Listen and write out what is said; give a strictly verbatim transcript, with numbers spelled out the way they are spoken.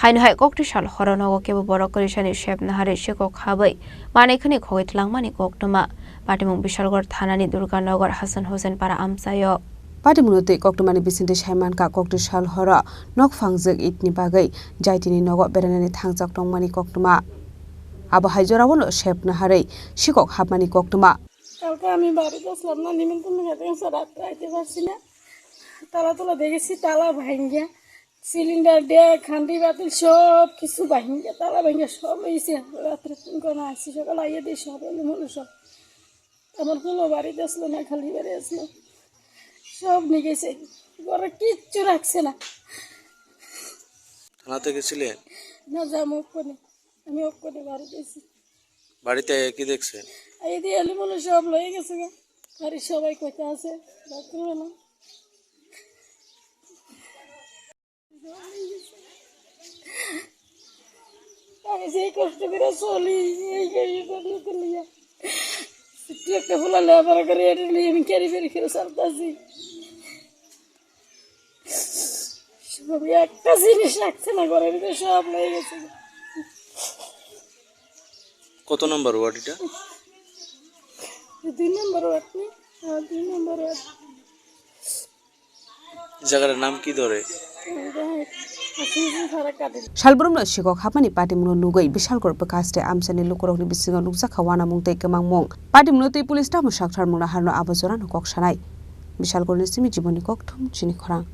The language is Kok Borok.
Haino hai kokti sal horo nogo kebo borok kwrwisani sep naharwi sikok habwi manwi khwnwi khogwi twlangmani koktwma. Patimung Bishalgarh thanani Durganagar Hasan Hussain para amchaio. Patimungno twi koktwmani bisingtwi saimankha kokti sal horo nok phangjak itni bagwi jaitini nogo berainani thangjak tongmani koktwma. Abo hai jorao no sep naharwi sikok habmani koktwma. কালকে আমি বাড়িতে আসলাম না, নিমন্ত্রণ খেতে গেছে, রাত্রে আইতে পারছি না। তালা তোলা দেখেছি, তালা ভাঙ্গিয়া, সিলিন্ডার দেয়া, খান্ডি বাতিল সব কিছু ভাঙ্গিয়া, তালা ভাঙ্গিয়া সব লইছে। রাত্রে তিন কোণা আসছি, সকালে আইয়া দিয়ে সব এলোমেলো সব। আমার কোনো বাড়িতে আসলো না, খালি বাড়ি আসলো, সব নিয়ে গেছে, ঘরে কিচ্ছু রাখছে না। থানাতে গেছিলেন? না, যাবো ওখানে, আমি ওখানে বাড়িতে এসেছি। বাড়িতে কি দেখছেন? এই দিয়ে এলোমেলো সব লয়ে গেছে গা। বাড়ির সবাই কোথায় আছে? ডাক্তার হলো। আমি সেই কষ্ট করে চলি, এই গাড়ি করে তুলিয়া। ছোট্ট একটা পোলা লেবার করে এটা নিয়ে আমি ক্যারি ফেরি করে চলতেছি। সব একটা জিনিস রাখছে না ঘরের ভিতরে, সব লয়ে গেছে। কত নম্বর ওয়ার্ড এটা? দুই নম্বর ওয়ার্ড নি? হ্যাঁ, দুই নম্বর ওয়ার্ড। জায়গাটার নাম কি ধরে? এটা আসলে সারা কাটে। Salbrumno sikok hapmani patimungno nugwi Bishalgarh bwkhaste amchaini lukurokni bisingo nukjakha uanamung tei kwmangmung. Patimungno tei police tamo sakthar mungna harno abo jorano kok sanai. Bishalgarhni simi Jibonni Kokthum, chini khorang.